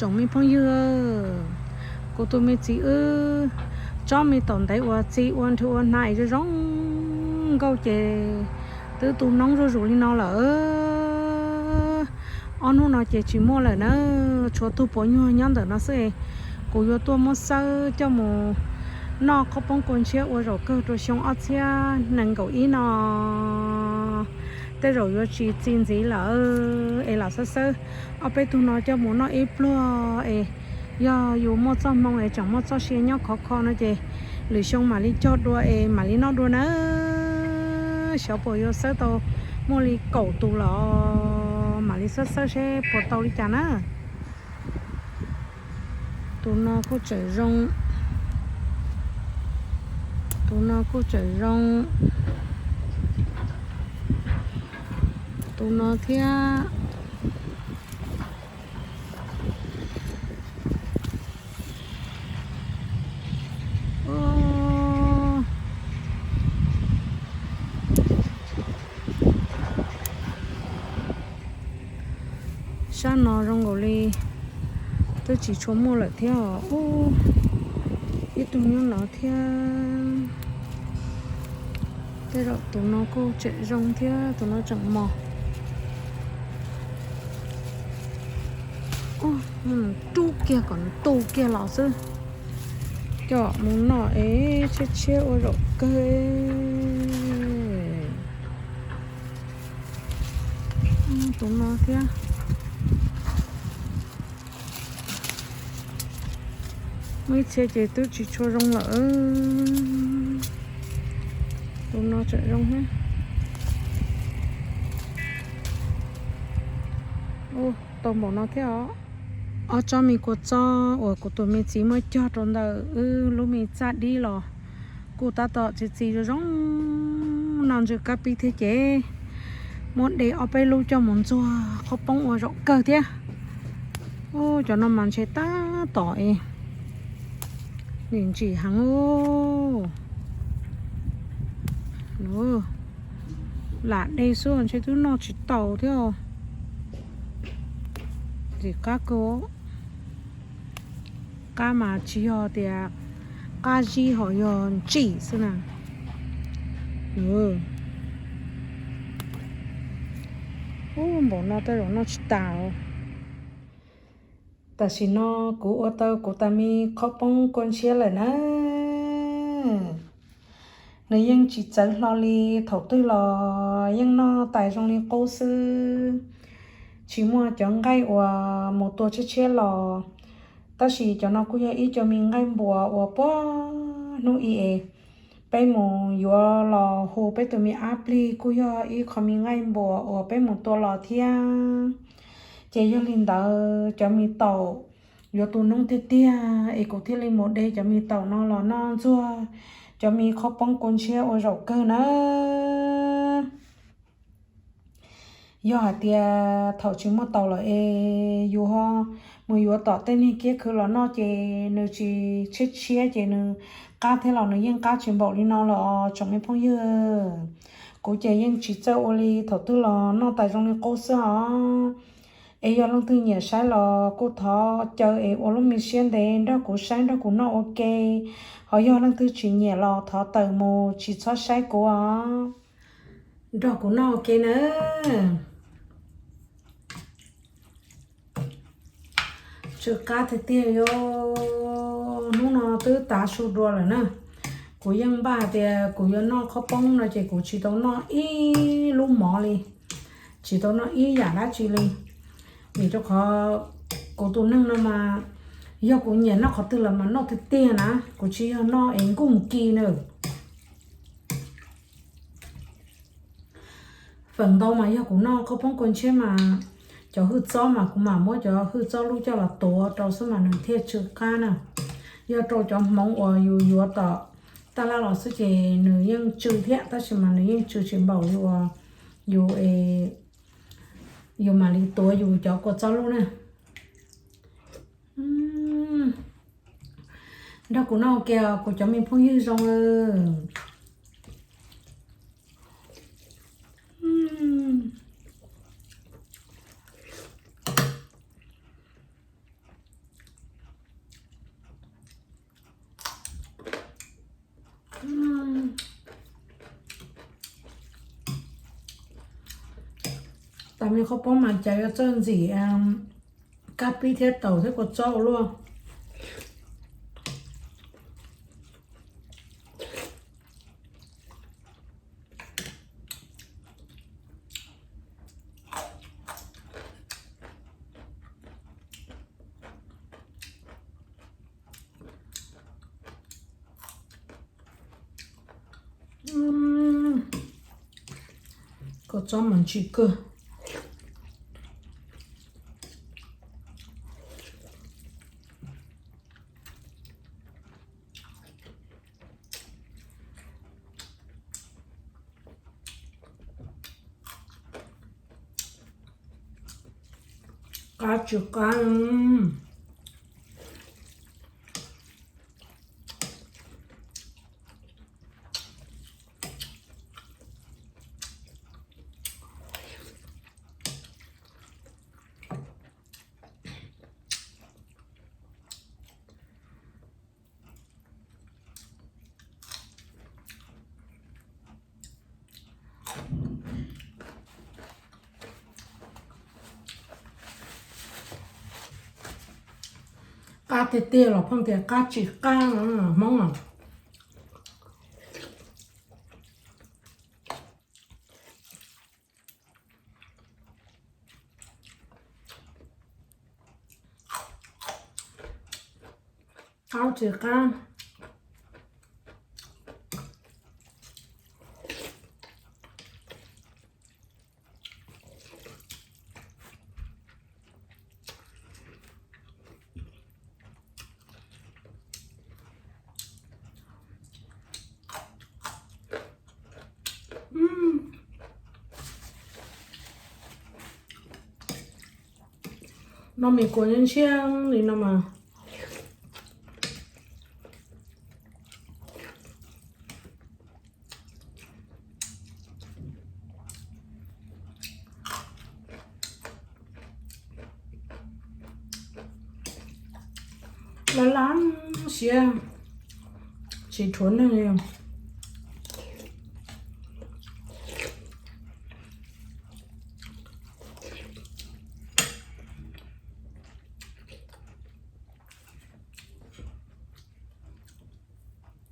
Tsoom me phooj ywg, kuv tus me txiv wb tsob me taum ntev uas txi ua nrhw ua hnav es zoo zoo nkauj ces twb tu noob zuj zus li no lawm. Ob hnub no ces tsis muaj lawm na, tshuav tug puas nyuag nyob ntawm no xwb. Kuv yuav tuaj muab xawb coj mus noj qhaub poob kua ntshiab ua zaum kawg rau xyoo ob txhiab nees nkaum ib no. Tej zaum yuav tsis txi ntxiv lawm es lam xawb xawb ob peb tug no coj mus noj ib pluag es yog yus muaj txoj hmoo es tseem muaj txoj sia nyob khov kho no ces lwm xyoo mam li cog dua es mam li noj dua na. Xyov puas yuav xawb tau muaj li kaum tus los mam li xawb xawb seb puas tau li cas na. Tus no kuj tseem zoo, tus no kuj tseem zoo, tus no thiab. Sab no zoo nkaus li twb tsis tshua muaj lawm thiab os. Ub, ib tug nyob no thiab. Tej zaum tus no kuj tseem zoo thiab, tus no tseem mos. Rub kiag kom nws tu kiag los xwb. Coj mus noj es tshiab tshiab ua zaum kawg. Tus no thiab. Muaj ib txhia ces twb tsis tshua zoo lawm. Tus no tseem zoo thiab. Tau npaum no thiab os. Ob tsob me kua txob uas kuv tus me txiv muab cog rau ntawm wb lub me txaj dib los kuj tab tom txi txiv zoo zoo no ntsw kab pib thiab ces muab de ob peb lub coj mus ntxuag qhaub poob ua zaum kawg thiab. Ub, cov no mas ntshe tab tom es nim ntsim heev. Lam de xwb ntshe twb noj tsis tau thiab. Ntxim qab kawg, qab mas tsis yog tias qab zib ho yog ntsim xwb na. Ub, npaum no tej zaum noj tsis tas. Tam sim no kuv ua tau kuv tas me qhaub poob kua ntshiab lawm na. Nws yeej tsis txawv hlo li, thaum twg los yeej noj tais zoo li qub xwb. Tsis muaj cov nqaij uas mus tua tshiab tshiab los, tab sis cov no kuj yog ib co me nqaij npuas uas puag hnub i es peb mus yuav los hu peb tus me ab plig kuj yog ib qho me nqaij npuas uas peb mus tua los thiab. Ces yog li ntawd cov me taum yuav tu noob tiag tiag es kuv thiaj li mus de cov me taum no los noj ntxuag cov me qhaub poob kua ntshiab ua zaum kawg na. Yog hais tias thaum tsis muaj taum lawm es yus ho mus yuav tom tej niag kiab khw los noj ces nws tsis tshiab tshiab ces nws qab thiab los nws yeej qab tsis npaum li no los tsoom me phooj ywg. Kuv ces yeej tsis txawj ua li thaum twg los noj tais zoo li qub xwb os. Es yog leej twg nyiam saib los kuj thov caw es ua lub me siab ntev nrog kuv saib nrog kuv noj ua ke. Ho yog leej twg tsis nyiam los thov tawm mus tsis txhob saib kuv os. Nrog kuv noj ua ke na. Tsw qab tiag tiag li, hnub no twb tav su dua lawm na. Kuv yeej npaj tias kuv yuav noj qhaub poob no ces kuv tsis tau noj ib lub mov li, tsis tau noj ib yam dab tsi li. Vim rau qhov kuv tus neeg no mas yog kuv nyiam noj qhov twg los mas noj tiag tiag na, kuv tsis yog noj es nkuj ki na. Feem ntau mas yog kuv noj qhaub poob kua ntshiab mas cov hwj txob mas kuv mam muab cov hwj txob lub coj los tuav rau xwb mas nws thiaj tsw qab na. Yog rau cov hmoov uas yus yuav tom taj laj los xwb ces nws yeej tsw thiab, tab sis mas nws yeej tsw tsis npaum li uas yus, yus mam li tuav yus cov kua txob lub na. Nrog kuv noj ua ke kuv cov me phooj ywg zoo. Tas me qhov pob mas cas yuav txawj ntxim kab pib thiab taum thiab kua txob ua luaj. Kua txob mas ntsim kawg. Qab tsis qab. Qab tiag tiag los pheej tias qab tsis qab no Hmoob no. Qab tsis qab. Noj me kua ntshiab ntshiab li no mas. Laj laj siab, tsis rhuav neeg li.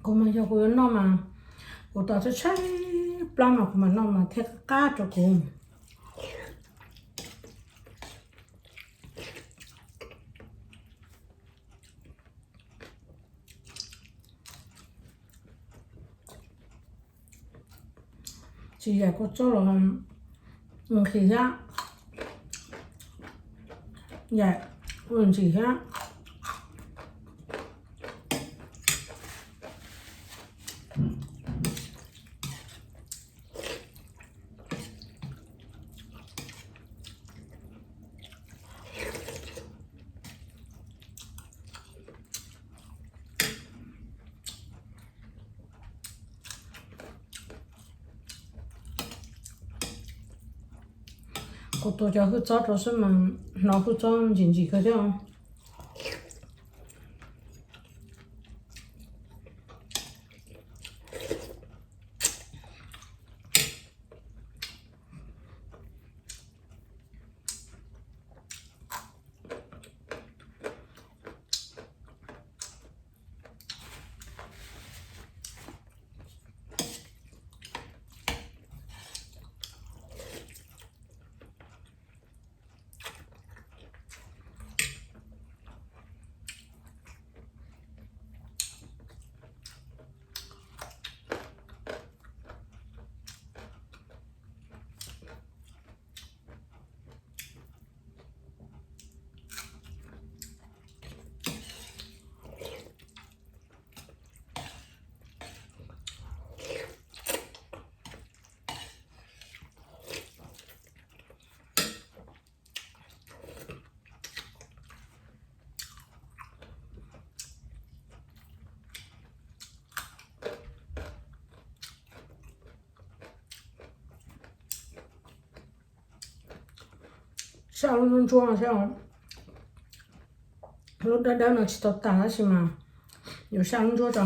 Kuv mas yog kuv yuav noj mas kuv tos tshaib tshaib plab mas kuv mam noj mas thiaj qab rau kuv. Tsis yaim kua txob los nqhis thiab, yaim ua ntsim thiab. Kuv tua cov hwj txob rau xwb mas hnov hwj txob ntsim ntsim kawg thiab. Saj lub ntsuab no saib, lub dawb dawb no tsis tau tas tab sis mas yuav saj lub ntsuab tso.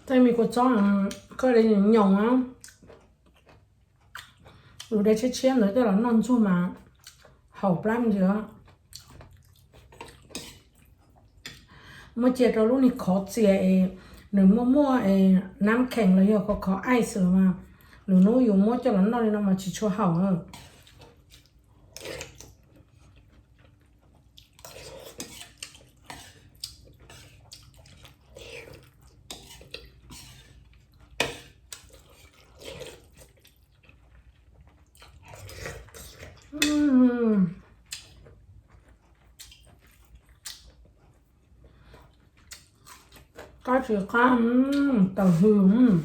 Tej me kua txob koj li nyoos nyoos, lub dej tshiab tshiab ntawd coj los noj ntxuag mas haum plab ntxiv. Muab cia rau lub niag khov txias es nws muaj muaj nab khees los yog khov khov ice los mas, lwm hnub yus muab coj los noj li no mas tsis tshua haum. Qab tsis qab, tawm hws.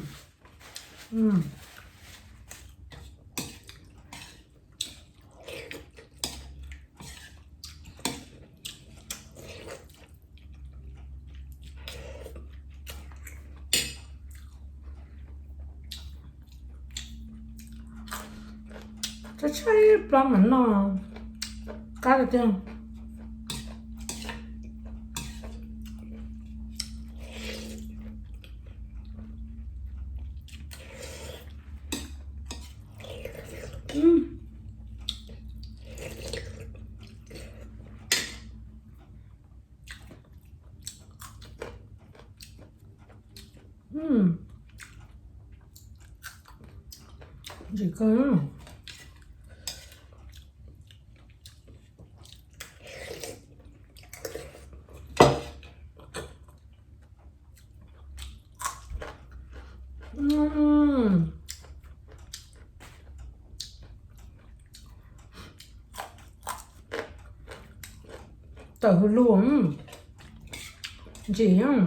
Tshaib tshaib plab mas noj qab tiag tiag. Ntsim kawg. Tawm hws lug, ntsim.